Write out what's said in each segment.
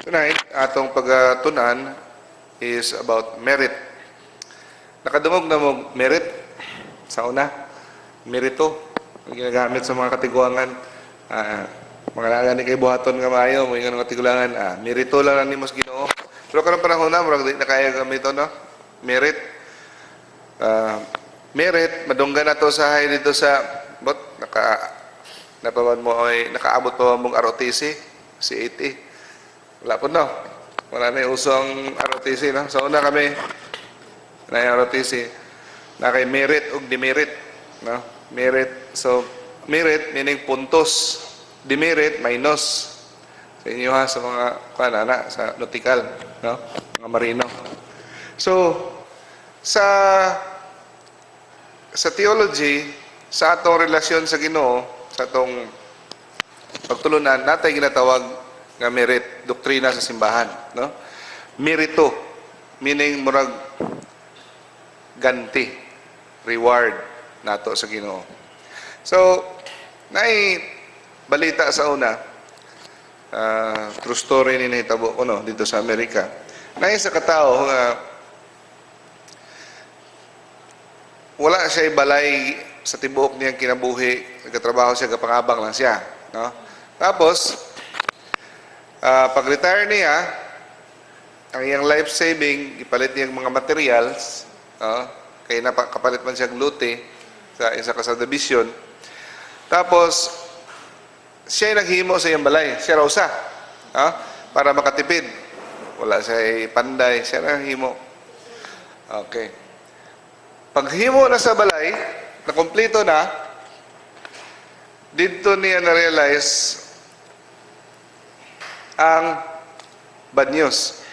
Tonight, atong pagatunan is about merit. Nakadungog na mo merit sa una. Merito ang ginagamit sa mga katiguangan. Mga nagani kay buhaton nga maayo, mo ingon nga katigulangan, merito lang nimo sa Ginoo. Pero karong panahon na murag di na kaya gamito, no? Merit. Merit madunggan nato sa hay dito sa bot naka napaman mo ay nakaabot pa mong ROTC, C80. Wala po, no? Wala na yung uso ang ROTC, no? So, una kami na yung ROTC na kay merit o demerit, no? Merit. So, merit meaning puntos. Demerit, minus. Sa inyo ha, sa mga kanana, sa nautical, no? Mga marino. So, sa theology, sa atong relasyon sa Ginoo, sa atong pagtulunan, natay ginatawag nga merit, doktrina sa simbahan, no? Merito, meaning murag ganti, reward nato sa Ginoo. So, naay balita sa una, true story ni nahitabo ko, no, dito sa Amerika. Naay sa katao nga wala siya balay sa tibuok niyang kinabuhi, nagkatrabaho siya, kapangabang lang siya, no? Tapos, pag-retire niya, ang iyang life saving, ipalit niyang mga materials, no? Kaya kapalit man siyang lote sa isa ka subdivision. Tapos, siya naghimo sa iyang balay, siya raw usa, no? Para makatipid. Wala siya panday, siya naghimo. Okay. Paghimo na sa balay, nakumpleto na, dito niya na-realize ang bad news.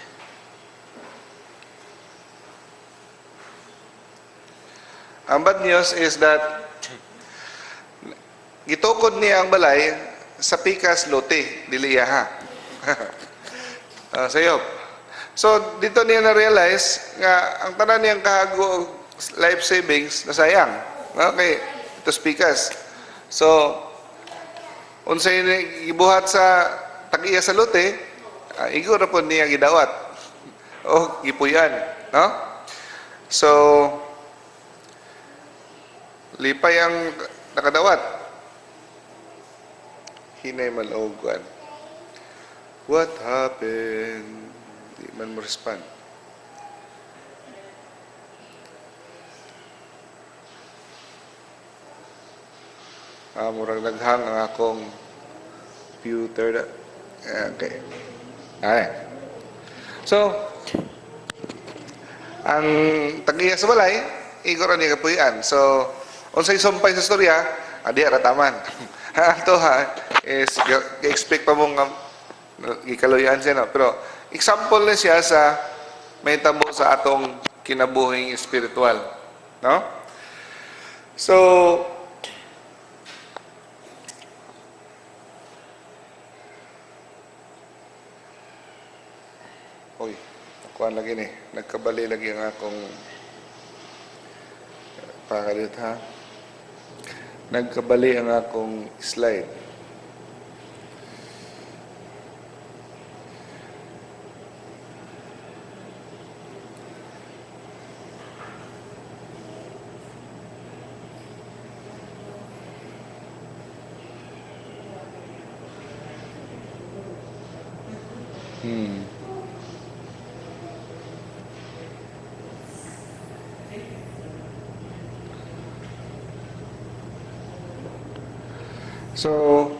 Ang bad news is that gitukod niya ang balay sa pikas lote, dili iya ha. Sayop. So dito niya na-realize nga ang tanan niyang kahago life savings nasayang. Okay, ito pikas. So unsay gibuhat sa tag-iya sa lote, igo ra pod niya gidawat o gipuy-an, no? So lipay ang nakadawat. Hinay man og kuan. What happened? Di man mo respond. Murag naghang ang akong computer. Okay. Ay. So, ang tag-iya sa balay, igor ra niya kapuy-an. So, unsay sumpay sa storya, adi ra taman. Ato ha, is expect pa mo nga gikaluyan siya, no? Pero example na siya sa may tabo sa atong kinabuhing espiritual, no? So, oy, nakuha lagi ni. Nagkabali lagi ang akong pakalit ha. Nagkabali ang akong slide. So,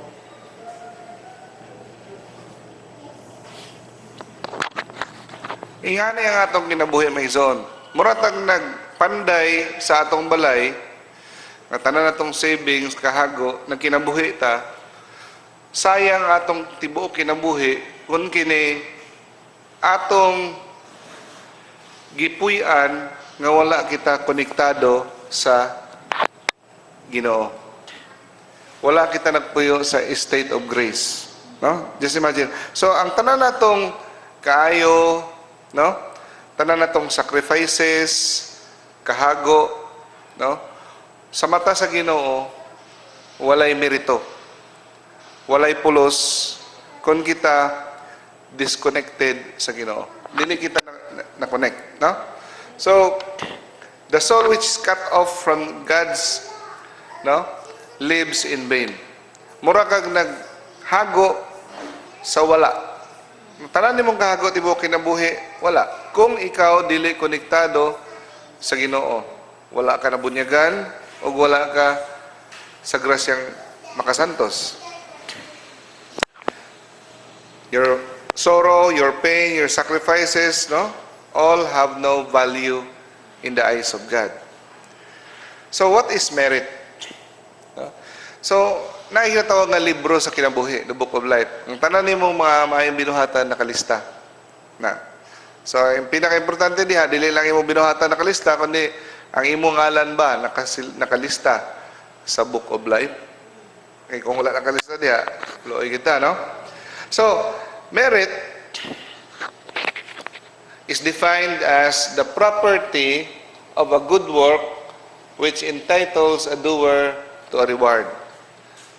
ingani ang atong kinabuhi may zone. Mura tag nagpanday sa atong balay, nga tanan atong savings kahago, nagkinabuhi ta, sayang atong tibuok kinabuhi kung kini atong gipuy-an nga wala kita konektado sa Ginoo. Wala kita nagpuyo sa state of grace, no? Just imagine. So ang tanan natong kaayo, no? Tanan natong sacrifices, kahago, no? Sa mata sa Ginoo, walay merito. Walay pulos kung kita Disconnected sa Ginoo. Dili kita na connect, no? So the soul which is cut off from God's, no, lives in vain. Mura kag naghago sa wala. Tanan nimong kahago tibuok kinabuhi, wala. Kung ikaw dili konektado sa Ginoo, wala ka nabunyagan o wala ka sa grasyang makasantos. Your sorrow, your pain, your sacrifices, no? All have no value in the eyes of God. So what is merit? No? So, naay tawag nga libro sa kinabuhi, the Book of Life. Ang tanan nimong mga maayong binuhatan nakalista. Na. So, ang pinaka-importante diha, dili lang imong binuhatan nakalista, kundi ang imong ngalan ba nakalista sa Book of Life? Kay kung wala nakalista diha, luoy kita, no? So, merit is defined as the property of a good work which entitles a doer to a reward.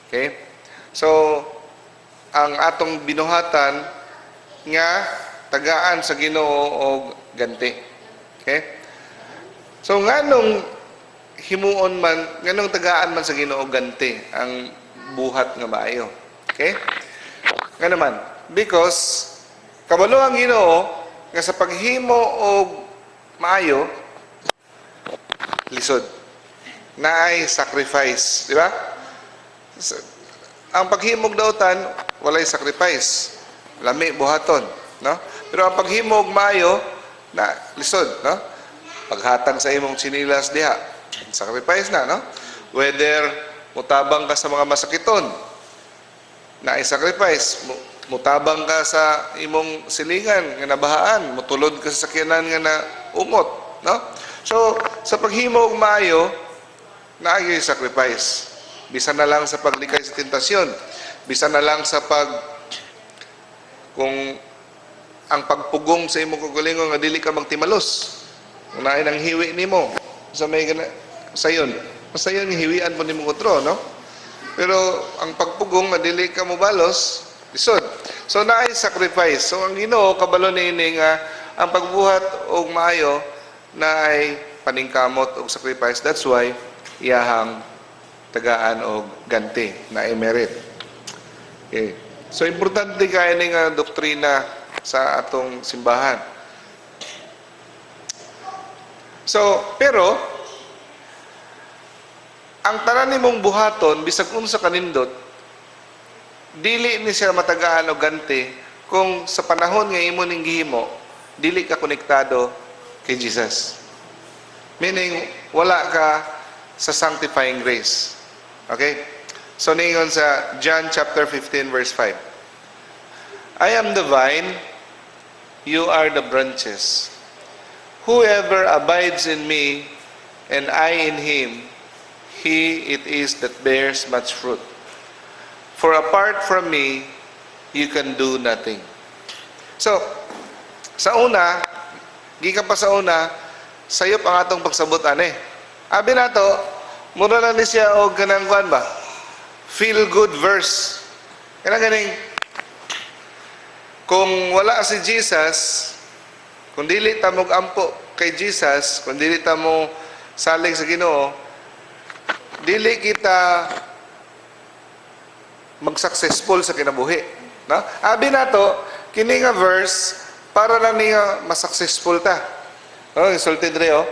Okay? So, ang atong binuhatan nga tagaan sa Ginoo og ganti. Okay? So, nganong himuon man, nganong tagaan man sa Ginoo ganti ang buhat nga maayo? Okay? Nga naman, because kabalo ang Ginoo nga sa paghimo og maayo, lisod. Naay sacrifice, di ba? Ang paghimog dautan, walay sacrifice. Lami buhaton, no? Pero ang paghimog maayo, na lisod, no? Paghatag sa imong tsinilas diha, sacrifice na, no? Whether mutabang ka sa mga masakiton, naay sacrifice. Mutabang ka sa imong silingan nga nabahaan, mutulod ka sa sakyanan nga na ungot, no? So, sa paghimo og maayo, naay sacrifice. Bisan na lang sa paglikay sa tentasyon, bisan na lang sa pag kung ang pagpugong sa imong kaugalingon nga dili ka magtimalos. Kung naay nang hiwi nimo sa may gana, sayon. Sayon hiwian po nimo otro, no? Pero ang pagpugong nga dili ka mobalos, lisod. So naay sacrifice. So ang Ginoo kabalo niini nga ang pagbuhat og maayo naay paningkamot og sacrifice. That's why iyahang tagaan og ganti na merit. Okay. So importante kaayo ni nga doktrina sa atong simbahan. So, pero ang tanan nimong buhaton bisag unsa kanindot, dili ni siya matagaan og ganti kung sa panahon nga imo ning gihimo, dili ka konektado kay Jesus. Meaning, wala ka sa sanctifying grace. Okay? So, ningon sa John chapter 15 verse 5. "I am the vine, you are the branches. Whoever abides in me and I in him, he it is that bears much fruit. For apart from me, you can do nothing." So, sa una, gikan pa sa una, sayop ang atong pagsabot ani. Abi nato, mura na ni siya og kanang kuan ba? Feel good verse. Kanang ganing kung wala si Jesus, kung dili ta mo ampo kay Jesus, kung dili ta mo salig sa Ginoo, dili kita mag-successful sa kinabuhi. No? Abi nato, kini nga verse para lang niya mas-successful ta. Oh, insulted re oh.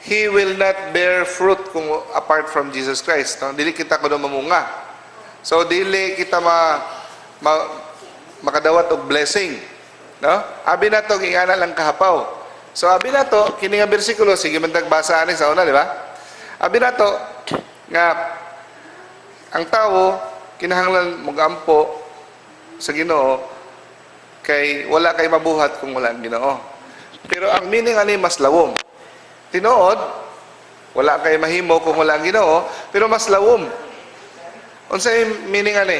He will not bear fruit kung apart from Jesus Christ. No? Dili kita kuno mamunga. So dili kita ma makadawat og blessing. No? Abi nato, ingana lang kahapaw. So abi nato kini nga bersikulo, sige man tagbasa ani sa una, di ba? Abi nato nga ang tawo kinahanglan mogampo sa Ginoo kay wala kay mabuhat kung wala ang Ginoo. Pero ang meaning ani mas lawom. Tinuod, wala kay mahimo kung wala ang Ginoo, pero mas lawom. Unsay meaning ani?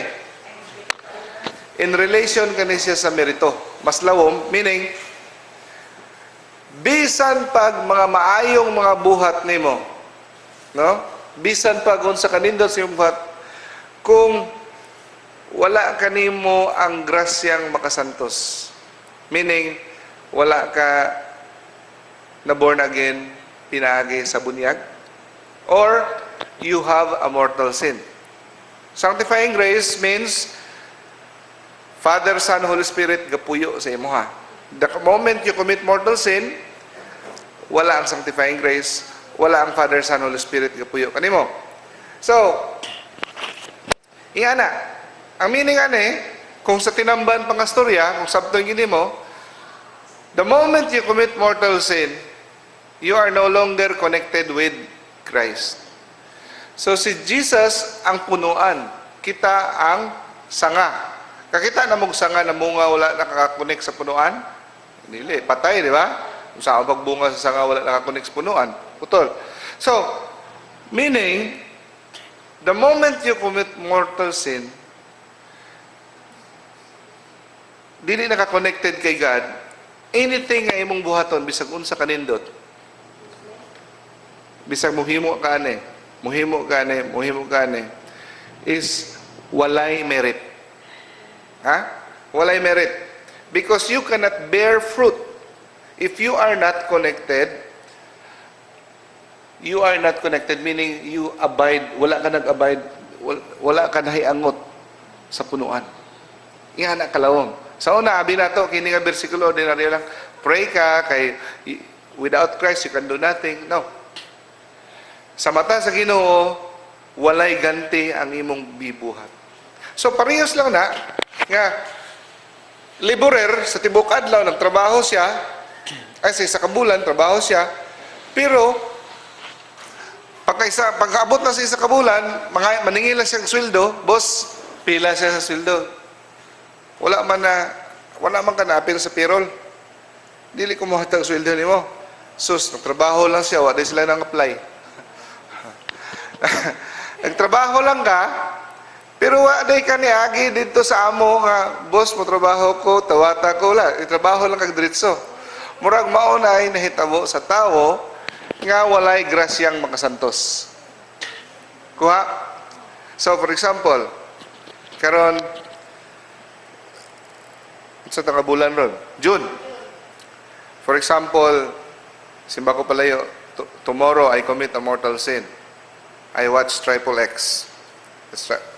In relation kani siya sa merito. Mas lawom meaning bisan pag mga maayong mga buhat nimo, no? Bisan pag unsa kanindot sa imong buhat, kung Wala kanimo ang grasyang makasantos. Meaning, wala ka na born again pinaagi sa bunyag or you have a mortal sin. Sanctifying grace means Father, Son, Holy Spirit gapuyo sa imoha. The moment you commit mortal sin, wala ang sanctifying grace, wala ang Father, Son, Holy Spirit gapuyo kanimo. So, ingana, ang meaning ani, kung sa Tinamban pang istorya, kung sabton gini mo, the moment you commit mortal sin, you are no longer connected with Christ. So si Jesus ang punuan, kita ang sanga. Kakita na mong sanga na munga wala nakaka-connect sa punuan? Dili, patay, di ba? Kung saan pagbunga sa sanga wala naka-connect sa punuan, putol. So, meaning, the moment you commit mortal sin, dili naka-connected kay God, anything nga imong buhaton, bisag unsa kanindot, bisag muhimo ka ani, muhimo ka ani, muhimo ka ani, is walay merit. Ha? Walay merit. Because you cannot bear fruit if you are not connected. You are not connected, meaning you abide, wala ka nag-abide, wala ka nahiangot sa punuan. Iyan na kalawom. Sa una, abi nato, kini nga bersikulo, ordinaryo lang, pray ka, kay without Christ, you can do nothing. No. Sa mata sa Ginoo, walay ganti ang imong bibuhat. So, parehas lang na, nga, laborer sa tibok adlaw, nagtrabaho siya, ay sa isa ka bulan, trabaho siya, pero, pagkaabot na sa isa ka bulan, mga, maningil na siyang sweldo, boss, pila siya sa sweldo. Wala man ka na-appear sa payroll. Dili ko mohatag sweldo nimo. Sus, nagtrabaho lang siya, wala sila nang apply. Nagtrabaho lang ka, pero wa day ka niagi dito sa amo nga, "Boss, mo trabaho ko, tawata ko," la. Itrabaho lang kag diretso. Murag mao na ay nahitabo sa tawo nga walay grasyang makasantos. Kuha? So, for example, karon sa nga bulan ron? June. For example, simba ko palayo, tomorrow I commit a mortal sin. I watch Triple X.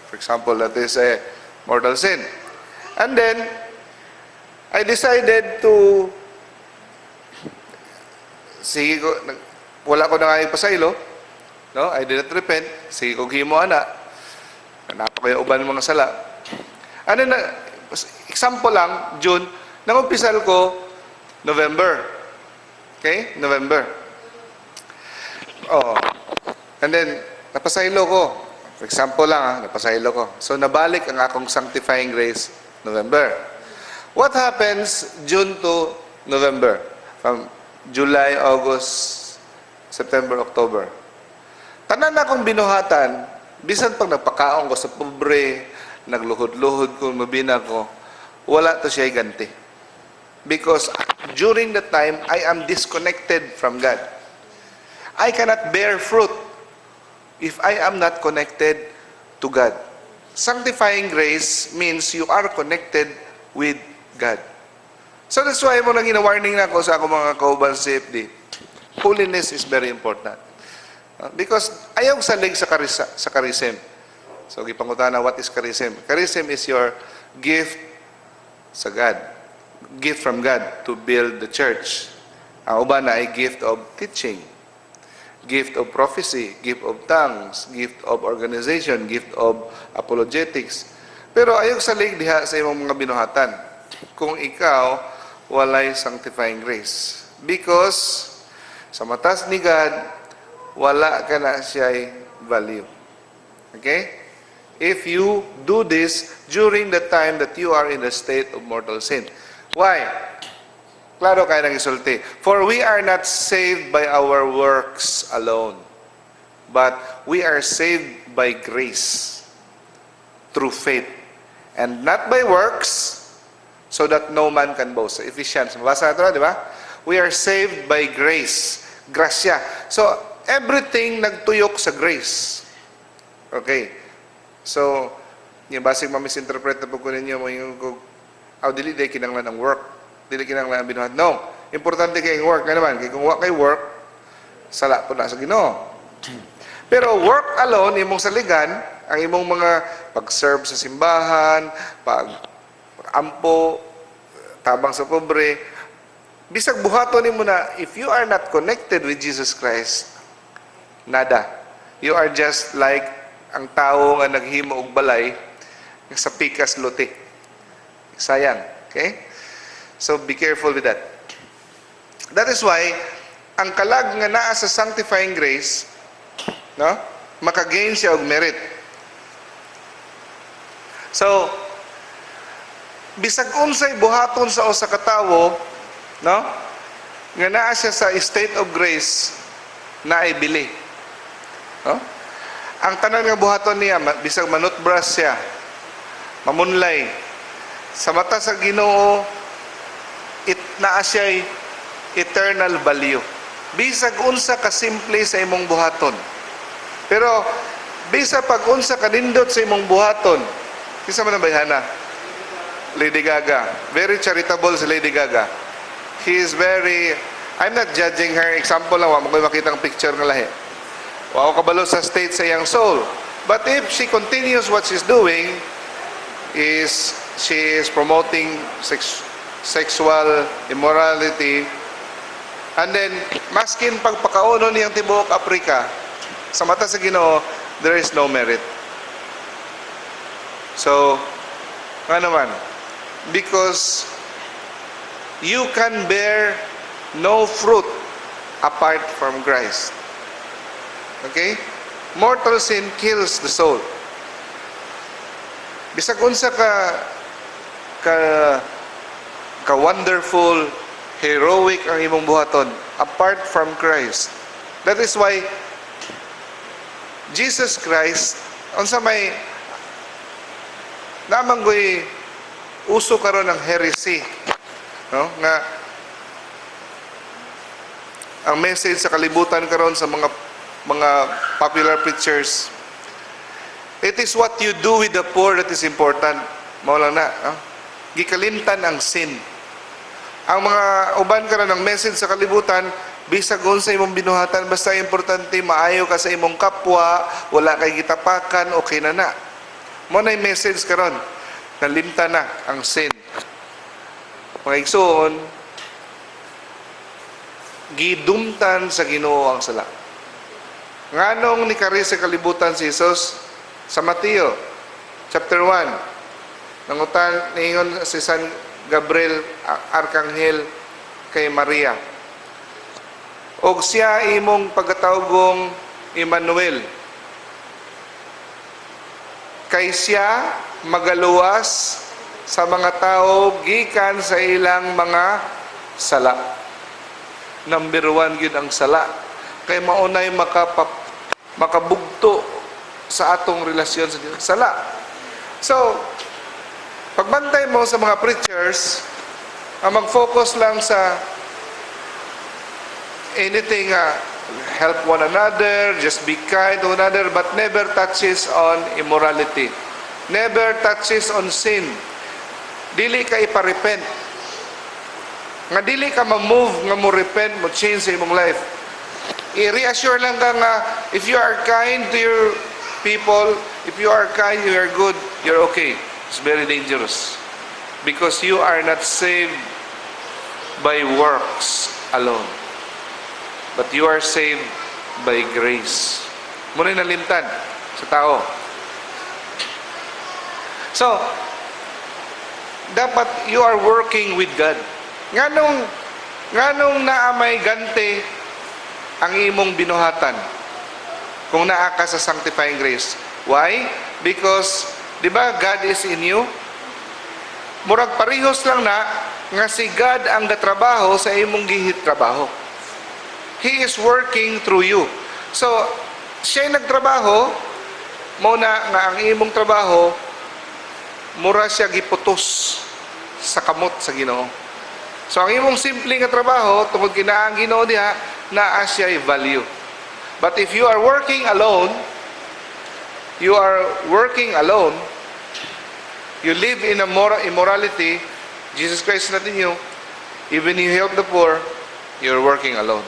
For example, that is a mortal sin. And then, I decided to, sige ko, wala ko na nga ipasaylo, no? I didn't repent. Sige ko himo ana. Napa ko yung uban mga sala. Ano na, example lang, June, nangumpisal ko, November. Okay? November. Oh. And then, napasaylo ko. For example lang, ha, napasaylo ko. So, nabalik ang akong sanctifying grace, November. What happens June to November? From July, August, September, October. Tanan akong binuhatan, bisan pag nagpakaon ko sa pobre, nagluhod-luhod ko, mabina ko, wala to siya ganti. Because during the time, I am disconnected from God. I cannot bear fruit if I am not connected to God. Sanctifying grace means you are connected with God. So that's why mo nang gina-warning na ako sa akong mga kauban sa CFD. Holiness is very important. Because ayaw salig sa charism. So gipangutana, what is charism? Charism is your gift sa God. Gift from God to build the church. Ang uban na ay gift of teaching, gift of prophecy, gift of tongues, gift of organization, gift of apologetics. Pero ayaw salig diha sa imong mga binuhatan kung ikaw walay sanctifying grace. Because sa matas ni God, wala ka na siya value. Okay? If you do this during the time that you are in the state of mortal sin. Why? Klaro kaayo nang isulti. For we are not saved by our works alone, but we are saved by grace through faith, and not by works, so that no man can boast. Sa Ephesians, mabasa nato, di ba? We are saved by grace. Grasya. So, everything nagtuyok sa grace. Okay. So, Yung basig ma-misinterpret na po ko ninyo, mo yung kog, aw, dili day kinanglan ang work. Dili kinanglan ang binuhat. No. Importante kay ang work. Nga naman, kay kung wa kay work, sala po na sa Ginoo. Pero work alone, imong saligan, ang imong mga pag-serve sa simbahan, pag ampo, tabang sa pobre, bisag buhaton nimo na, if you are not connected with Jesus Christ, nada. You are just like ang tao nga naghimo og balay sa pikas luti. Sayang. Okay? So be careful with that. That is why ang kalag nga naa sa sanctifying grace, no? Makagain siya og merit. So, bisag unsay buhaton sa usa ka tawo, no? Nga naa siya sa state of grace, naay bili. No? Ang tanan nga buhaton niya, bisag ma-toothbrush siya, mamunlay, sa mata sa Ginoo, it naa siya'y eternal value. Bisag unsa ka simple sa imong buhaton. Pero bisa pag unsa ka nindot sa imong buhaton, kinsa man ang bayhana? Lady Gaga. Very charitable si Lady Gaga. He is very, I'm not judging her. Example lang, wa mo ko'y makitang picture nga lahi. Wa ko kabalo sa state sa iyang soul. But if she continues what she's doing, is she is promoting sexual immorality, and then maskin pagpakauno niyang tibuok Afrika, sa mata sa Ginoo, there is no merit. So, nga naman, because you can bear no fruit apart from Christ. Okay? Mortal sin kills the soul. Bisag unsa ka wonderful, heroic ang imong buhaton apart from Christ. That is why Jesus Christ, unsa may namanggoy uso karon ng heresy, no? Nga ang message sa kalibutan karon sa mga popular preachers, it is what you do with the poor that is important. Mao lang na, no? Gikalimtan ang sin. Ang mga uban karon ng message sa kalibutan, bisag unsa imong binuhatan, basta importante maayo ka sa imong kapwa, wala kay gitapakan, okay na na. Mao na yung message karon. Nalimtan na ang sin. Mga igsoon, gidumtan sa Ginoo ang sala. Nganong nikari sa kalibutan si Jesus? Sa Mateo chapter 1, nangutan ningon si San Gabriel Arkanghel kay Maria. Og siya imong pagatawgong Emmanuel. Kay siya magaluwas sa mga tao gikan sa ilang mga sala. Number one yun ang sala. Kay maunay makabugto sa atong relasyon sa Diyos. Sala. So, pagbantay mo sa mga preachers, ang mag-focus lang sa anything, help one another, just be kind to one another, but never touches on immorality. Never touches on sin. Dili ka iparepent. Nga dili ka ma-move nga mo repent, mo change sa imong life. I-reassure lang ka nga if you are kind to your people, if you are kind, you are good, you're okay. It's very dangerous. Because you are not saved by works alone. But you are saved by grace. Muna nalimtan sa tao. So, dapat you are working with God. Nganong naa may gante ang imong binuhatan kung naa ka sa sanctifying grace? Why? Because, di ba, God is in you? Murag parihos lang na nga si God ang gatrabaho sa imong gihit trabaho. He is working through you. So, siya nagtrabaho, mao na nga ang imong trabaho, mura siya giputos sa kamot sa Ginoo. So, ang imong simple nga trabaho, tungod kinaa ang Ginoo diha, naa siya value. But if you are working alone, you are working alone, You live in a moral immorality, Jesus Christ is not in you, even you help the poor, you're working alone.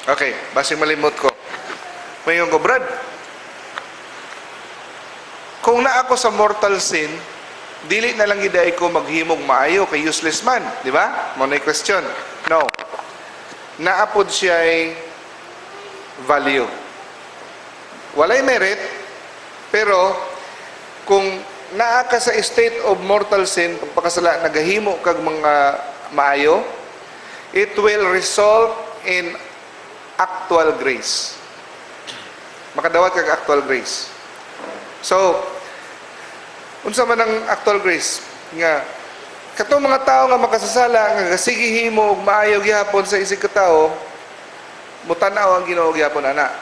Okay, basing malimot ko. Mayon ko, "Brad, kung naa ko sa mortal sin, dili na lang giday ko maghimog maayo kay useless man," di ba? Mao na question. No. Naa pod siya value. Walay merit, pero kung naa ka sa state of mortal sin, pagpakasala, nagahimo kag mga maayo, it will result in actual grace. Makadawat kag actual grace. So, unsa man ang actual grace? Nga, katong mga tao nga makasasala, nga sige himo og maayo gihapon sa isig ka tawo, mutan-aw ang Ginoo gihapon ana.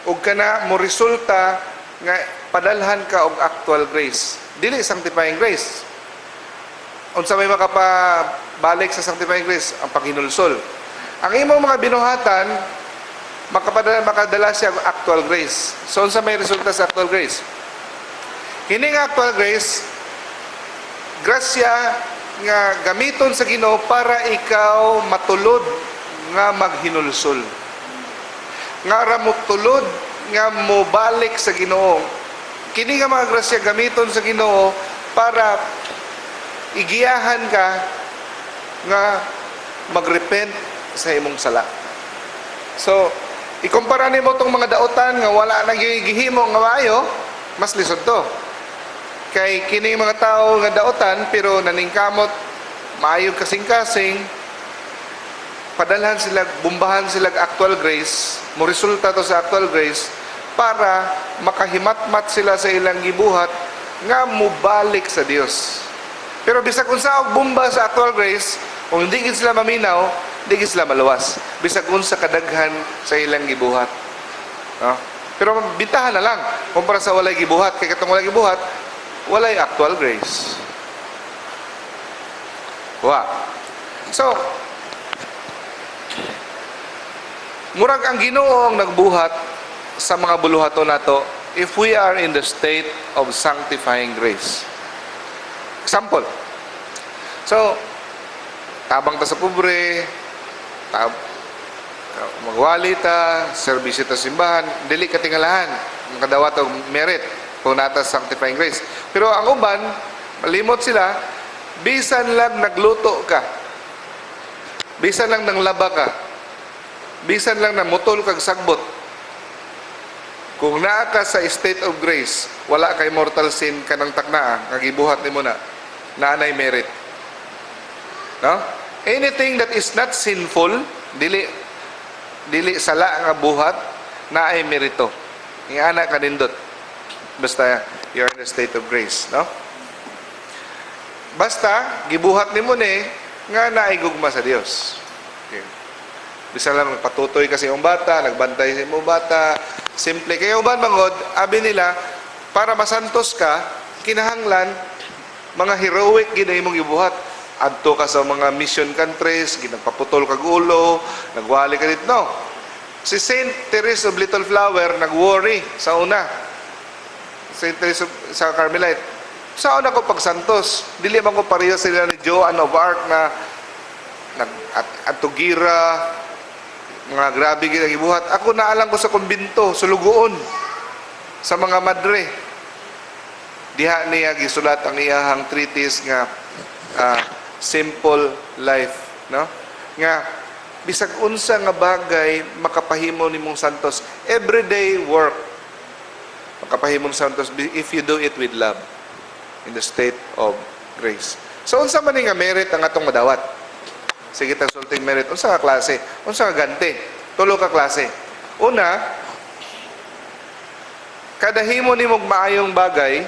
Ug kana mo resulta nga padalhan ka og actual grace. Dili sanctifying grace. Unsa may makapabalik sa sanctifying grace? Ang paghinulsol. Ang imong mga binuhatan makapadala, makadala siya og actual grace. So unsa may resulta sa actual grace? Kini nga actual grace, grasya nga gamiton sa Ginoo para ikaw matulod nga maghinulsol. Nga ra motulod nga mobalik sa Ginoo. Kini nga mga grasya gamiton sa Ginoo para igiyahan ka nga magrepent sa imong sala. So, ikumpara nimo tong mga dautan nga wala na gihimo nga maayo, mas lisod to. Kay kini mga tao nga dautan pero naningkamot maayo kasing-kasing, padalhan sila, bumbahan sila actual grace, mo resulta to sa actual grace para makahimatmat sila sa ilang gibuhat nga mubalik sa Dios. Pero bisag unsa og bomba sa actual grace, kung hindi gid sila maminaw, hindi gid sila maluwas. Bisag unsa kadaghan sa ilang gibuhat. No? Pero bintahan na lang kumpara sa walay gibuhat, kay katong walay gibuhat, walay actual grace. Wa. So, murag ang Ginoo ang nagbuhat sa mga buluhaton nato if we are in the state of sanctifying grace. Example. So, tabang ta sa pobre, magwali ta, serbisyo ta sa simbahan, dili katingalahan, makadawat og merit kung naa ta sanctifying grace. Pero ang uban, malimot sila, bisan lang nagluto ka, bisan lang nanglaba ka, bisan lang namutol kag sagbot, kung naa ka sa state of grace, wala kay mortal sin kanang taknaa, nga gibuhat nimo na, naanay merit. No? Anything that is not sinful, dili dili sala nga buhat, naay merito. Ingana ka nindot. Basta you're in the state of grace, no? Basta gibuhat nimo ni nga naay gugma sa Dios. Okay. Bisan lang patutoy kasi yung bata, nagbantay sa imong bata, simple. Kaya uban mangod, abi nila, para masantos ka, kinahanglan mga heroic gid ang imong gibuhat. Adto ka sa mga mission countries, ginagpaputol kag ulo, nagwali ka dito. No. Si Saint Therese of Little Flower nag-worry sa una. Saint Therese of, sa Carmelite. Sa una ko pagsantos, dili man ko pareho sila ni Joan of Arc na nag at, atugira, mga grabe gid ang gibuhat. Ako naa lang ko sa kumbinto, sulugoon sa mga madre. Diha niya gisulat ang iyahang treatise nga Simple Life, no? Nga bisag unsa nga bagay makapahimo nimong santos, everyday work makapahimo santos if you do it with love in the state of grace. So unsa man ni nga merit ang atong madawat? Sige ta sulting merit. Unsa ka klase? Unsa ka ganti? Tulo ka klase. Una, kada himo nimong maayong bagay,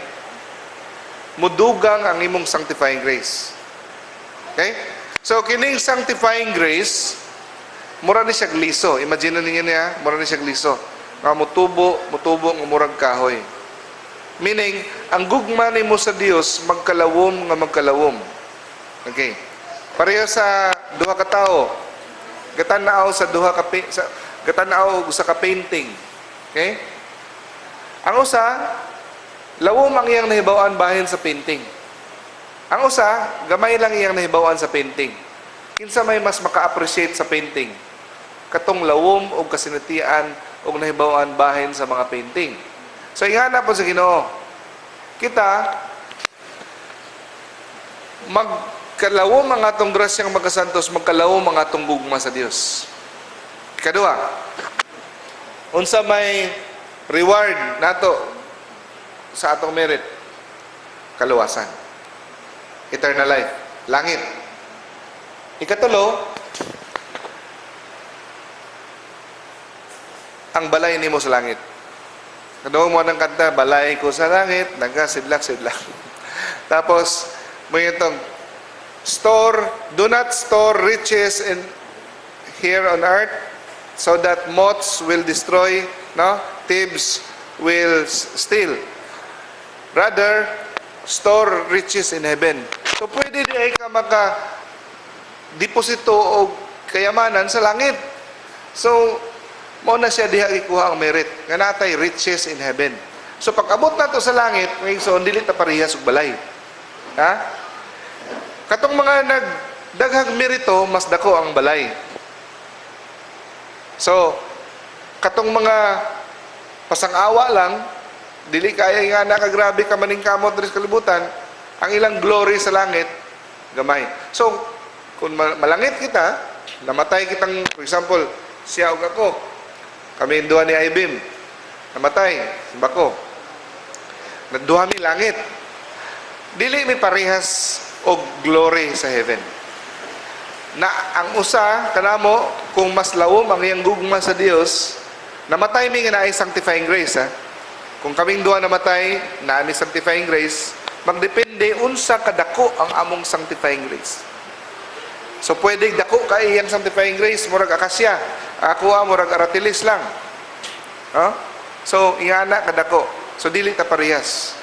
mudugang ang imong sanctifying grace. Okay? So kining sanctifying grace, mura ni siya liso. Imagine ninyo niya, mura ni siya liso. Nga mutubo, mutubo nga murag kahoy. Meaning, ang gugma nimo sa Dios magkalawom nga magkalawom. Okay. Pareho sa duha ka tawo. Gatan-aw sa duha ka sa gatan-aw og usa ka painting. Okay? Ang usa Lawom ang iyang nahibaw-an bahin sa painting. Ang usa, gamay lang iyang nahibaw-an sa painting. Kinsa may mas maka-appreciate sa painting? Katong lawom og kasinatian og nahibaw-an bahin sa mga painting. So ingana po sa Ginoo. Kita magkalawom ang atong grasyang magkasantos, magkalawom ang atong gugma sa Dios. Ikaduha, unsa may reward nato sa atong merit? Kaluwasan. Eternal life. Langit. Ikatulo, ang balay nimo sa langit. Kano mo ng kanta, "Balay ko sa langit, nagasidlak-sidlak." Tapos, mo itong, store, do not store riches in here on earth so that moths will destroy, no? Thieves will steal. Rather, store riches in heaven. So, pwede diay ka maka deposito og kayamanan sa langit. So, mao na siya diha ikuha ang merit nga natay riches in heaven. So pag abot nato sa langit, mga igsoon, dili ta parehas og balay. Ha? Katong mga nagdaghang merito, mas dako ang balay. So, katong mga pasang-awa lang, dili kaya nga nakagrabe ka maningkamot diri sa kalibutan, ang ilang glory sa langit gamay. So, kung malangit kita, namatay kitang, for example, siya ug ako, kami duha ni Ibim, namatay, bako. Nagduha mi langit. Dili mi parehas og glory sa heaven. Na ang usa kanamo, kung mas lawom ang iyang gugma sa Dios, namatay mi nga naay sanctifying grace, ha. Kung kaming duha namatay, naa mi sanctifying grace, magdepende unsa kadako ang among sanctifying grace. So pwede dako ka iyang sanctifying grace, murag akasya. Ako ah, murag aratilis lang. Huh? So ingana kadako. So dili ta parehas.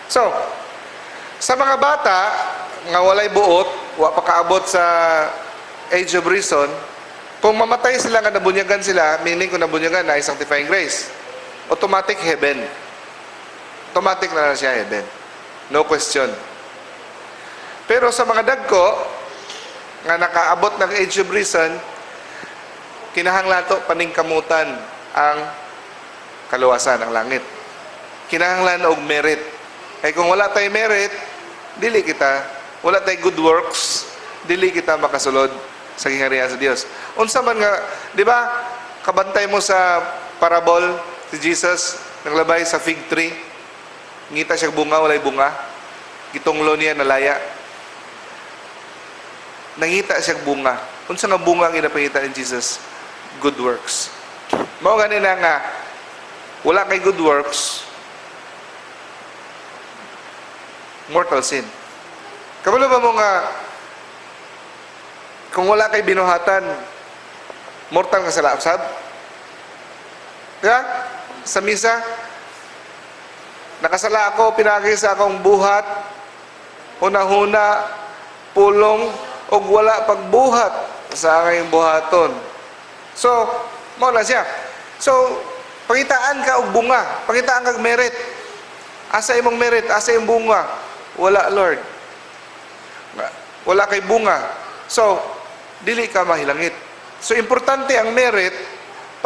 So sa mga bata nga walay buot, wa pa kaabot sa age of reason, kung mamatay sila nga nabunyagan sila, meaning kung nabunyagan na sanctifying grace, automatic heaven. Automatic na lang siya heaven. No question. Pero sa mga dagko nga nakaabot ng age of reason, kinahanglan to paningkamutan ang kaluwasan, ang langit. Kinahanglan og merit. Kay kung wala tay merit, dili kita, wala tay good works, dili kita makasulod sa gingharian sa Dios. Unsa man nga, di ba? Kabantay mo sa parable si Jesus naglabay sa fig tree. Ngita siya bunga, walay bunga. Gitunglo niya, nalaya. Nangita siya bunga. Unsa nga bunga ang ginapangita ni Jesus? Good works. Mao gani na nga wala kay good works, mortal sin. Kabalo ba mo nga kung wala kay binuhatan, mortal nga sala usab? Diba? Sa misa, "Nakasala ako pinagi sa akong buhat, hunahuna, pulong, ug wala pagbuhat sa aking buhaton." So, mao na siya. So, pangitaan ka og bunga, pangitaan kag merit. Asa imong merit? Asa imong bunga? Wala, Lord. Wala kay bunga. So, dili ka mahilangit. So, importante ang merit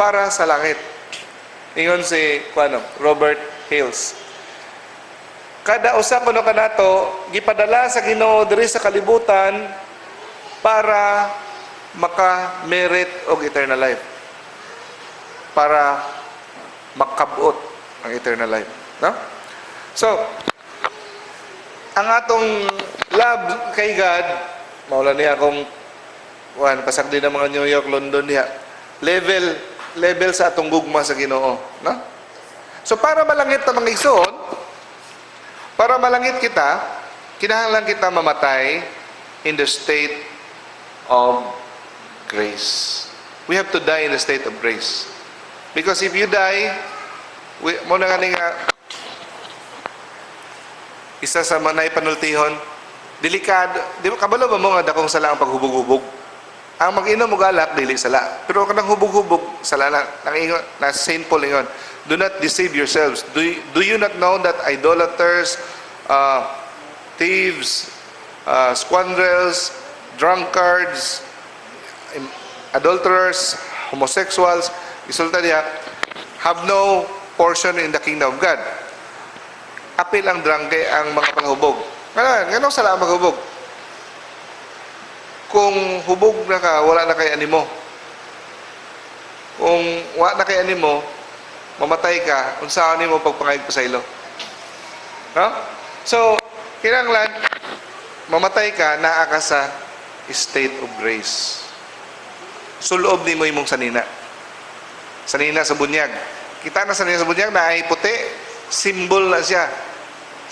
para sa langit. Ingon si kuano, Robert Hales. Kada usa kuno kanato gipadala sa Ginoo diri sa kalibutan para maka-merit og eternal life. Para makabot ang eternal life, no? So, ang atong love kay God, maula niya akong kuan pasagdi ng mga New York, London niya. Level level sa atong gugma sa Ginoo, no? So para malangit ta, mga igsoon, para malangit kita, kinahanglan kita mamatay in the state of grace. We have to die in the state of grace. Because if you die, mo na nga isa sa mga naipanultihon, delikado, di ba, kabalo ba mo nga dakong sala ang paghubog-hubog? Ang mag-inom og alak, dili sala. Pero kanang hubog-hubog, Sala na nangingon na Saint Paul ingon, "Do not deceive yourselves. Do you not know that idolaters, thieves, scoundrels, drunkards, adulterers, homosexuals," isulta niya, "have no portion in the kingdom of God"? Apil ang drangke ang mga panghubog. Ngayon, nganong sala ang maghubog? Kung hubog na ka, wala na kay animo. Kung wala na kay animo, mamatay ka, unsa nimo pagpangayog pasaylo? No? So, kinahanglan mamatay ka, naa ka sa state of grace. Sulob nimo imong sanina. Sanina sa bunyag. Kita na sanina sa bunyag na ay puti, symbol na siya.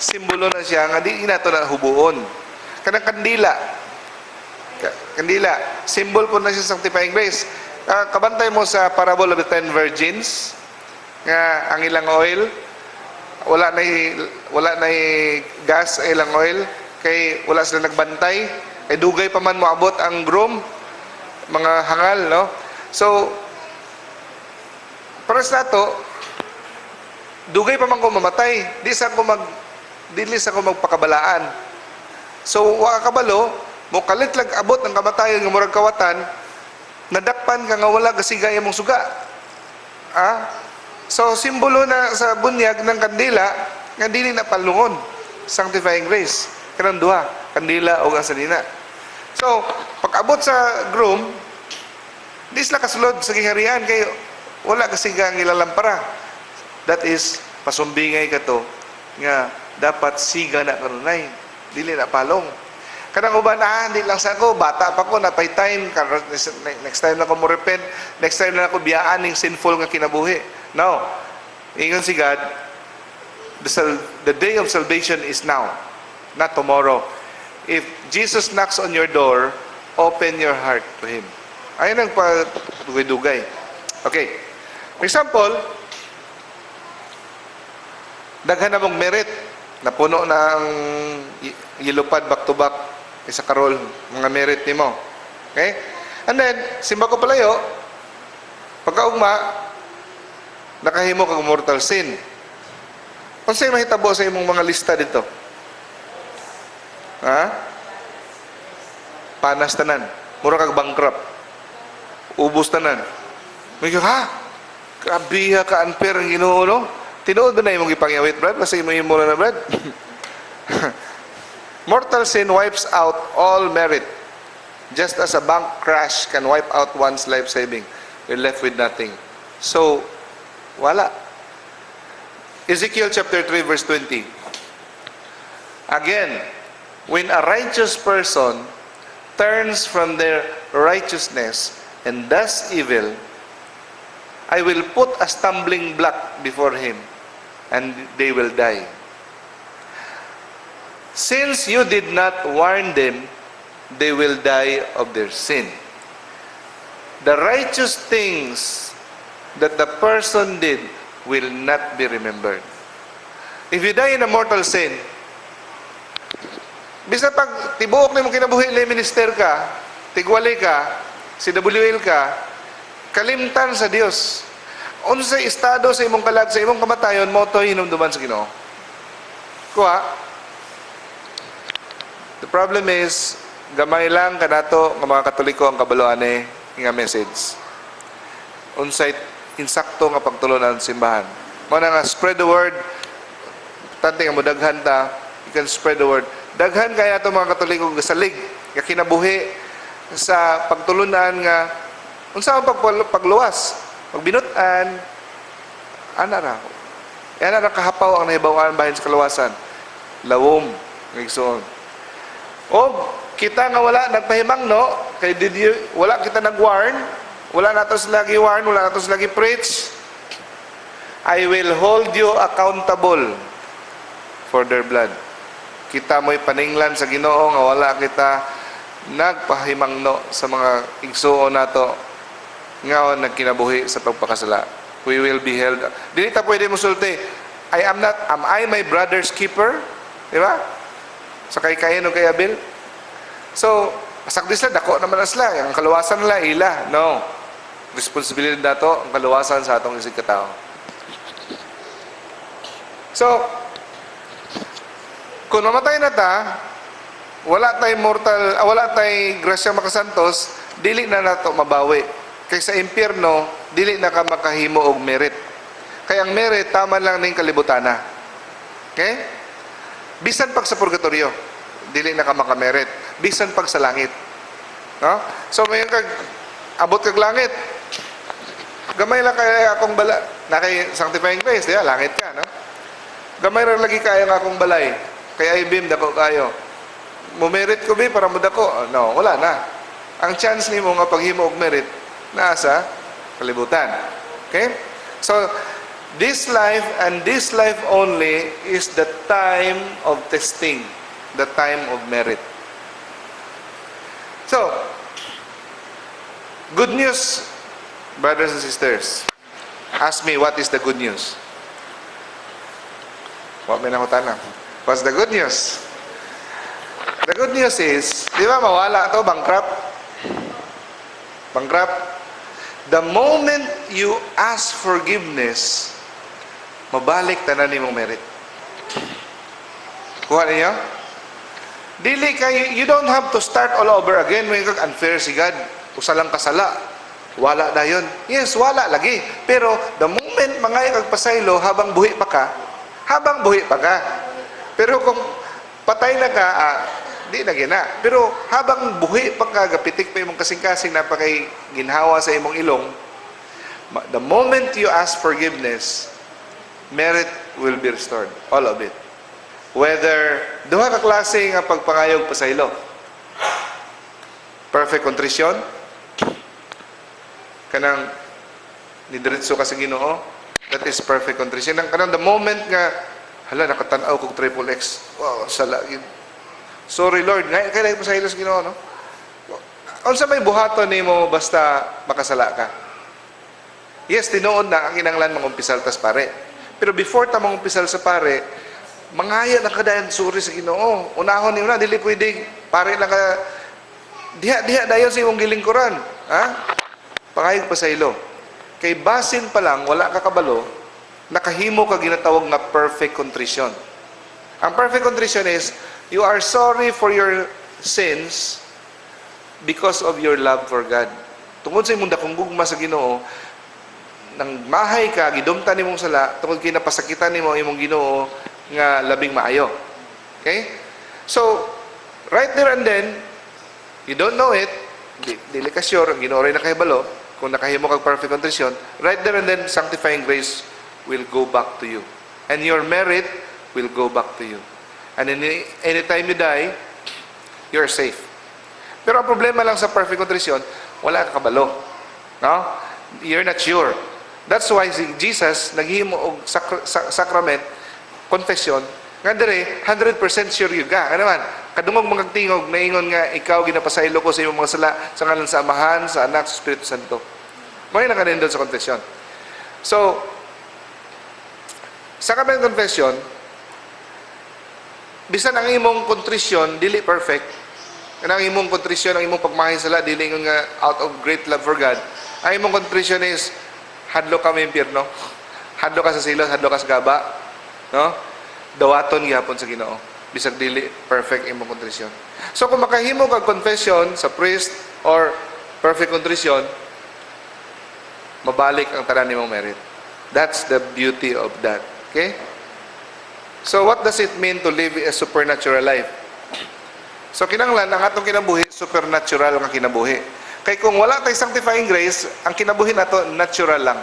Simbolo na siya nga di nato na hubuon. Kanang kandila. Kandila, symbol po na siya sa sanctifying grace. Kabantay mo sa parable of the 10 virgins nga ang ilang oil wala na gas ang ilang oil kay wala sila nagbantay, kay dugay pa man moabot ang groom, mga hangal, no? So para sa nato, dugay pa man ko mamatay, di sa ko magpakabalaan. So wa ka kabalo, mo kalit lag abot ang kamatayon nga murag kawatan, nadakpan ka nga wala gasiga imong suga. So simbolo na sa bunyag ng kandila nga dili na palungon, sanctifying grace. Kanang duha, kandila o ang sanina. So pag abot sa groom, di sila kasulod sa giharian kay wala gasiga ang ilalampara. That is pasumbingay kato nga dapat siga na kanunay, dili na palong. Kanang uban, "Ah, hindi lang sa ako, bata pa ko, napay time, next time na ako mo repent, next time na ako biyaan ning sinful nga kinabuhi." No. Ingon si God, the day of salvation is now, not tomorrow. If Jesus knocks on your door, open your heart to Him. Ayun ang pa-dugay-dugay. Okay. For example, daghan na mong merit. Napuno na ang yellow pad back to back, isa ka roll, mga merit nimo. Okay? And then, simba ko palayo, pagkaugma, nakahimo kag mortal sin. Unsay mahitabo sa imong mga lista dito? Ha? Panas tanan. Mura kag bankrupt. Ubos tanan. May ha? Grabe ka unfair ang Ginoo, no? Tinuod ba na imong ipangawit, Brad? Basta imo imo na, Brad. Mortal sin wipes out all merit. Just as a bank crash can wipe out one's life saving, you're left with nothing. So, wala. Ezekiel chapter 3 verse 20. Again, when a righteous person turns from their righteousness and does evil, I will put a stumbling block before him, and they will die. Since you did not warn them, they will die of their sin. The righteous things that the person did will not be remembered. If you die in a mortal sin, bisa pag tibuok nimo kinabuhi na minister ka, tigwali ka, CWL ka, kalimtan sa Dios. Unsay estado sa imong kalag, sa imong kamatayon, mo to hinumduman sa Ginoo. Kuha. The problem is, gamay lang kanato nga mga Katoliko ang kabalo ani nga message. Unsay insakto nga pagtulunan sa simbahan. Mao na nga spread the word, tante nga modaghan ta, you can spread the word. Daghan kaya ato mga Katoliko gasalig nga kinabuhi sa pagtulunan nga unsa ang pagluwas, pagbinut-an, ana ra. Ana ra kahapaw ang nahibaw-an bahin sa kaluwasan. Lawom, nga igsoon. O kita nga wala nagpahimangno kay did you, wala kita nag-warn, wala nato sila gi-warn, wala nato sila gi-preach. I will hold you accountable for their blood. Kita mo'y paninglan sa Ginoo nga wala kita nagpahimangno sa mga igsuon nato nga nagkinabuhi sa pagpakasala. We will be held. Dili ta pwede mo sulti, "I am not, am I my brother's keeper?" Di ba? Sa kay Cain o kay Abel. So, pasagdi sila, dako naman na sila. Ang kaluwasan nila, ila. No. Responsibilidad nato ang kaluwasan sa atong isig katao. So, kung mamatay na ta, wala tay mortal, wala tay grasya makasantos, dili na nato mabawi. Kay sa impyerno, dili na ka makahimo og merit. Kay ang merit tama lang ning kalibutana. Okay? Bisan pag sa purgatorio, dili na ka makamerit. Bisan pag sa langit. No? So may kag abot kag langit. Gamay lang kay akong bala, na kay sanctifying grace, di ba? Langit ka, no? Gamay ra lagi kaayo ang akong balay. Kay I-beam dako kayo. Mumerit ko bi para mudako? Oh, no, wala na. Ang chance nimo nga paghimo og merit naa sa kalibutan. Okay? So, this life and this life only is the time of testing, the time of merit. So, good news, brothers and sisters. Ask me, what is the good news? Wa may nangutana. What's the good news? The good news is, di ba mawala to, bankrupt? Bankrupt. The moment you ask forgiveness, mabalik tanan nimong merit. Kuha ninyo? Dili kay you don't have to start all over again. May kag unfair si God. Usa lang kasala. Wala dayon. Yes, wala lagi. Pero the moment mangayo kag pasaylo habang buhi pa ka, habang buhi pa ka. Pero kung patay na ka, di na gina. Pero habang buhi pa ka, gapitik pa imong kasing-kasing na pa kay ginhawa sa imong ilong, the moment you ask forgiveness, merit will be restored. All of it. Whether duha ka klase nga pagpangayog pasaylo. Perfect contrition, kanang nidiretso ka sa Ginoo, that is perfect contrition. Ang kanang the moment nga hala, nakatan-aw kog triple X. Wow, sala gyud. Sorry, Lord, ngay kay pasaylo sa Ginoo, no? Unsa may buhaton nimo basta makasala ka? Yes, tinuod na ang kinahanglan mangumpisal tas pare. Pero before ta mangumpisal sa pare, mangaya na kadayon sorry sa Ginoo. Unahon nimo na, dili pwede pare lang ka diha diha dayon sa imong gilingkuran, ha? Pangayog pasaylo. Kay basin pa lang wala ka kabalo, nakahimo ka ginatawag nga perfect contrition. Ang perfect contrition is you are sorry for your sins because of your love for God. Tungod sa imong dakong gugma sa Ginoo, nang mahay ka, gidumtan nimong sala, tungod kay napasakitan nimo ang imong Ginoo nga labing maayo. Okay? So, right there and then, you don't know it, dili ka sure, ang Ginoo ray nakahibalo, kung nakahimo kag perfect contrition, right there and then, sanctifying grace will go back to you. And your merit will go back to you. And anytime you die, you're safe. Pero ang problema lang sa perfect contrition, wala ka kabalo. No? You're not sure. That's why si Jesus naghimo og sacrament, confession, nga dire 100% sure gyud ka. Ano man, kadungog mga tingog naingon nga ikaw ginapasaylo ko sa imong mga sala sa ngalan sa Amahan, sa Anak, sa Espiritu Santo. Mao na kanindot sa confession. So, sacrament confession, bisan ang imong contrition dili perfect, kanang imong contrition, ang imong pagmahay sala dili nga out of great love for God. Ang imong contrition is hadlo ka mo impyerno. Hadlo ka sa silot, hadlo ka sa gaba, no? Dawaton gihapon sa Ginoo bisag dili perfect imong contrition. So kung makahimo kag confession sa priest or perfect contrition, mabalik ang tanan nimong merit. That's the beauty of that. Okay? So what does it mean to live a supernatural life? So kinanglan ang atong kinabuhi supernatural nga kinabuhi. Kay kung wala tay sanctifying grace, ang kinabuhi nato natural lang.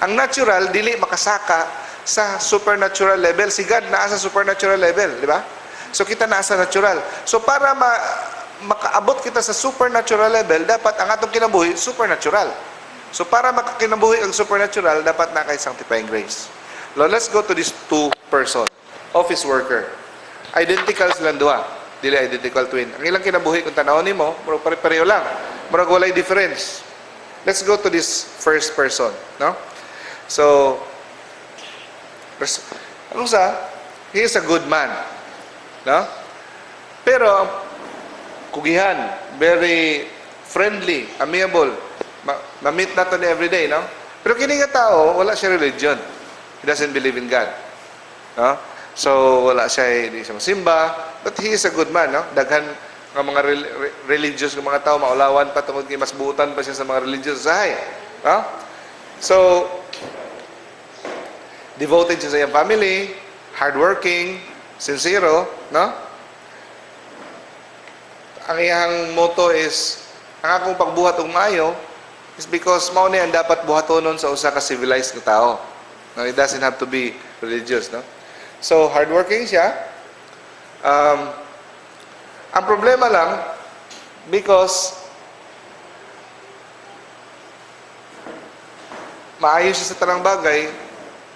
Ang natural dili makasaka sa supernatural level. Si God naa sa supernatural level, di ba? So kita naa sa natural. So para makaabot kita sa supernatural level, dapat ang atong kinabuhi supernatural. So para makakinabuhi ang supernatural, dapat na kay sanctifying grace. Now let's go to these two person, office worker. Identical silang duha. Dili identical twin. Ang ilang kinabuhi kung tan-awon nimo, murag pare-pareho lang. Murag walay difference. Let's go to this first person, no? So, anong sa? He is a good man. No? Pero, ang kugihan, very friendly, amiable. Ma-meet nato ni everyday, no? Pero kini nga tao, wala siya religion. He doesn't believe in God. No? So, wala siya, hindi siya masimba, but he is a good man, no? Daghan nga mga religious nga mga tao maulawan pa tungod kay mas buutan pa siya sa mga religious usahay. No? So, devoted siya sa iyang family, hardworking, sincero, no? Ang iyang motto is, "Ang akong pagbuhat og maayo is because mao ni ang dapat buhatonon sa usa ka civilized nga tao." No, it doesn't have to be religious, no? So, hardworking siya. Ang problema lang, because maayo siya sa tanang bagay,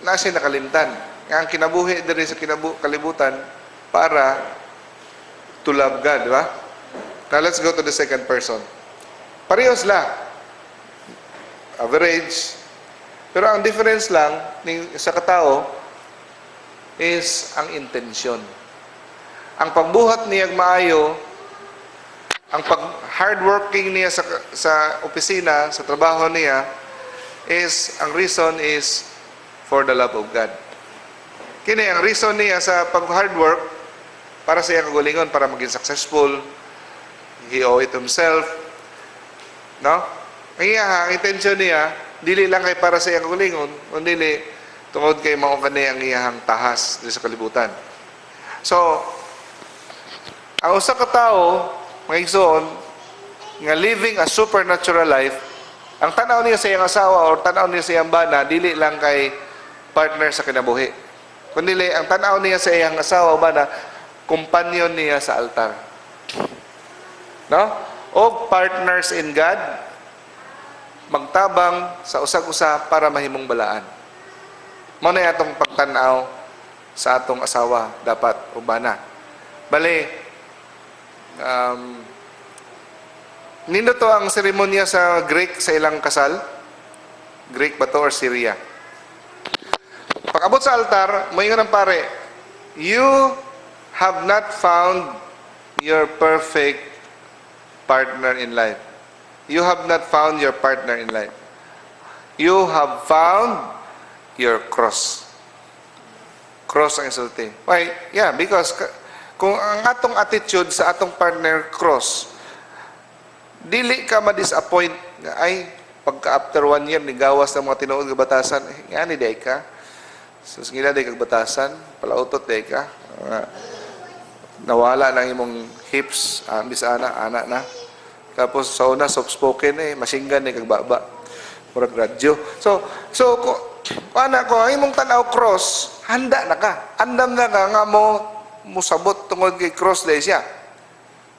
na siya nakalimtan nga ang kinabuhi diri sa kalibutan para to love God, di ba? Now, let's go to the second person. Parehas la. Average. Pero ang difference lang ning sa katao is ang intensyon. Ang pagbuhat niya maayo, ang pag hardworking niya sa opisina, sa trabaho niya is ang reason is for the love of God. Kini ang reason niya sa pag hard work para sa iyang kagalingon, para maging successful. He owe it himself. No? Ang iya, ang intention niya dili lang kay para sa iyang kagalingon, kundi tungod kay mao kani ang iyahang tahas diri sa kalibutan. So, ang usa ka tawo, mga igsoon, nga living a supernatural life, ang tanaw niya sa iyang asawa or tanaw niya sa iyang bana, dili lang kay partner sa kinabuhi. Kundi ang tanaw niya sa iyang asawa o bana, companion niya sa altar. No? O partners in God, magtabang sa usag-usa para mahimong balaan. Mao na atong pagtan-aw sa atong asawa dapat o bana. Bale, nindot to ang seremonya sa Greek sa ilang kasal. Greek ba to or Syria? Pag-abot sa altar, moingon ang pare, "You have not found your perfect partner in life. You have not found your partner in life. You have found your cross." Cross ang isulti. Why? Yeah, because kung ang atong attitude sa atong partner cross, dili ka ma-disappoint nga ay pagka after one year ni gawas ng mga tinuod nga batasan, eh, nga ni day ka. So, ngila day kag batasan, palautot day ka. Nawala na ang imong hips, ambis ana, ana na. Tapos sa una, soft-spoken eh, machine gun eh, kag baba. Murag radyo. So, kung ana ko, ang imong tanaw cross, handa na ka. Andam na ka nga mo, musabot tungod kay cross day siya.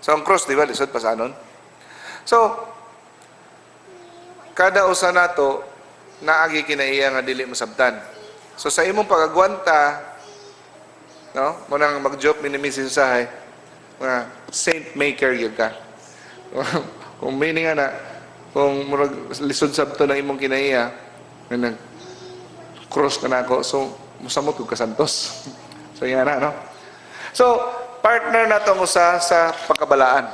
So, ang cross, di ba, lisod pa sa anon? So, kada usa nato, naagi kinaiya nga dili masabtan. So, sa imong pag-agwanta, no? Mo nang mag-joke mi ni Mrs. Usahay, nga saint maker gyud ka. Kung meaning nga na, kung murag lisod sabto ng imong kinaiya, nga nag cross ka na ako, so musamot kog kasantos. So yan na, no? So, partner na itong usa sa pagkabalaan.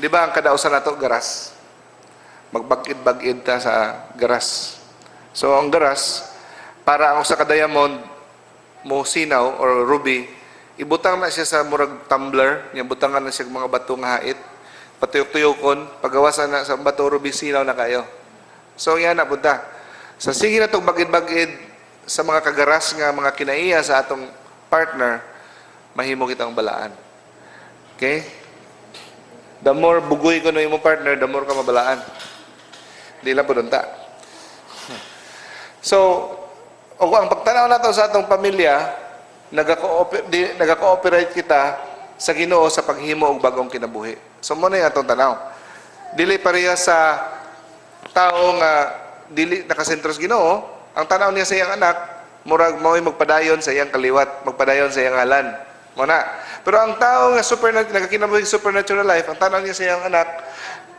Di ba ang kada usa nato garas? Magbagid-bagid ta sa garas. So ang garas, para ang usa ka diamond mo sinaw or ruby, ibutang na siya sa murag tumbler, nya butangan na siya og mga bato nga hait, patuyok-tuyokon, pagawasan na sa bato ruby, sinaw na kayo. So yan na punta. Sa sige na tong bagid-bagid sa mga kagaras nga mga kinaiya sa atong partner, mahimo kitang balaan. Okay? The more bugoy ko no imong partner, the more ka mabalaan. Di lang po ta. So, o ang pagtanaw nato sa atong pamilya, nagaka-cooperate kita sa Ginoo sa paghimo og bagong kinabuhi. So mo na yung atong tanaw. Dili pareha sa tao nga dili nakasentro sa Ginoo, ang tanaw niya sa iyang anak, murag mao'y magpadayon sa iyang kaliwat, magpadayon sa iyang ngalan. Mo na. Pero ang tao nga nagakinabuhi supernatural life, ang tanaw niya sa iyang anak,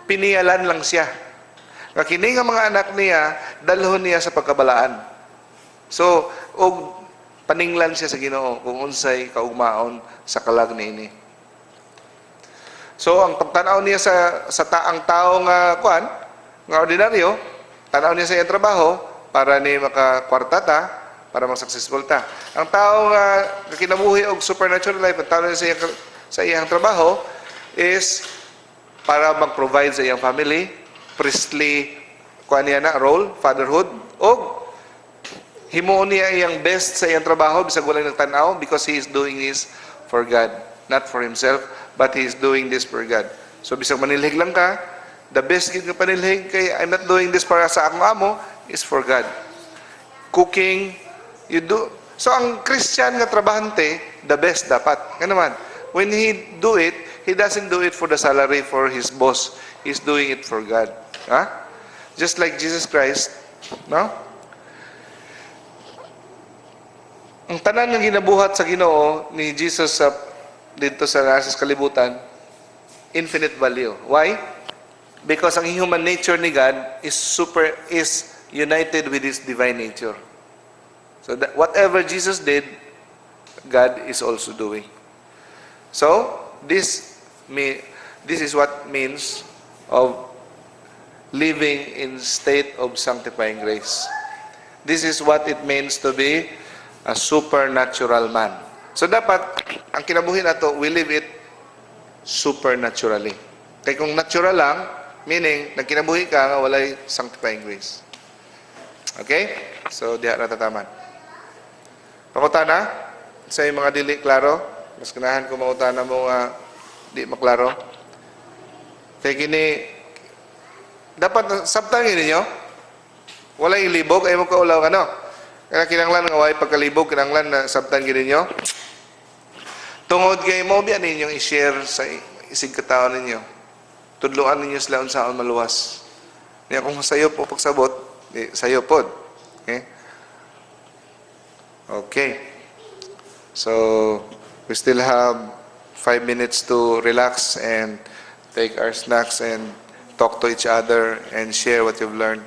piniyalan lang siya. Nga kini nga mga anak niya, dalhon niya sa pagkabalaan. So, og paninglan siya sa Ginoo kung unsay kaugmaon sa kalag niini. So ang pagtanaw niya sa taang tao nga kuan, nga ordinaryo, tanaw niya sa iyang trabaho para ni makakwarta ta, para mag-successful ta. Ang tao nga kinabuhi og supernatural life, ang tanaw niya sa iyang trabaho is para mag-provide sa iyang family, priestly kuan niya na role, fatherhood, og himuon niya iyang best sa iyang trabaho bisag walay nagtan-aw because he is doing this for God, not for himself, but he is doing this for God. So bisag manilhig lang ka, the best gid nga panilhig kay I'm not doing this para sa akong amo, is for God. Cooking, you do. So ang Christian nga trabahante, the best dapat. Nga naman, when he do it, he doesn't do it for the salary, for his boss. He's doing it for God. Ha? Just like Jesus Christ, no? Ang tanan nga ginabuhat sa Ginoo ni Jesus sa dito sa nasa kalibutan, infinite value. Why? Because ang human nature ni God is united with His divine nature. So that whatever Jesus did, God is also doing. So this is what means of living in state of sanctifying grace. This is what it means to be a supernatural man. So dapat ang kinabuhi nato, we live it supernaturally. Kay kung natural lang, meaning nagkinabuhi ka nga walay sanctifying grace. Okay? So diha na tataman. Pangutana sa mga dili klaro, mas ganahan ko mangutana mo nga di maklaro. Kay kini dapat sabtan ninyo. Walay libog ay mo kaulaw ano. Kaya kinanglan nga way pagkalibog, kinanglan na sabtan gid ninyo. Tungod kay mo biya ninyong i-share sa isig katao ninyo. Tudloan ninyo sila unsaon maluwas. Niya kung sayo po pagsabot, di sayo pod. Okay? Okay. So, we still have 5 minutes to relax and take our snacks and talk to each other and share what you've learned.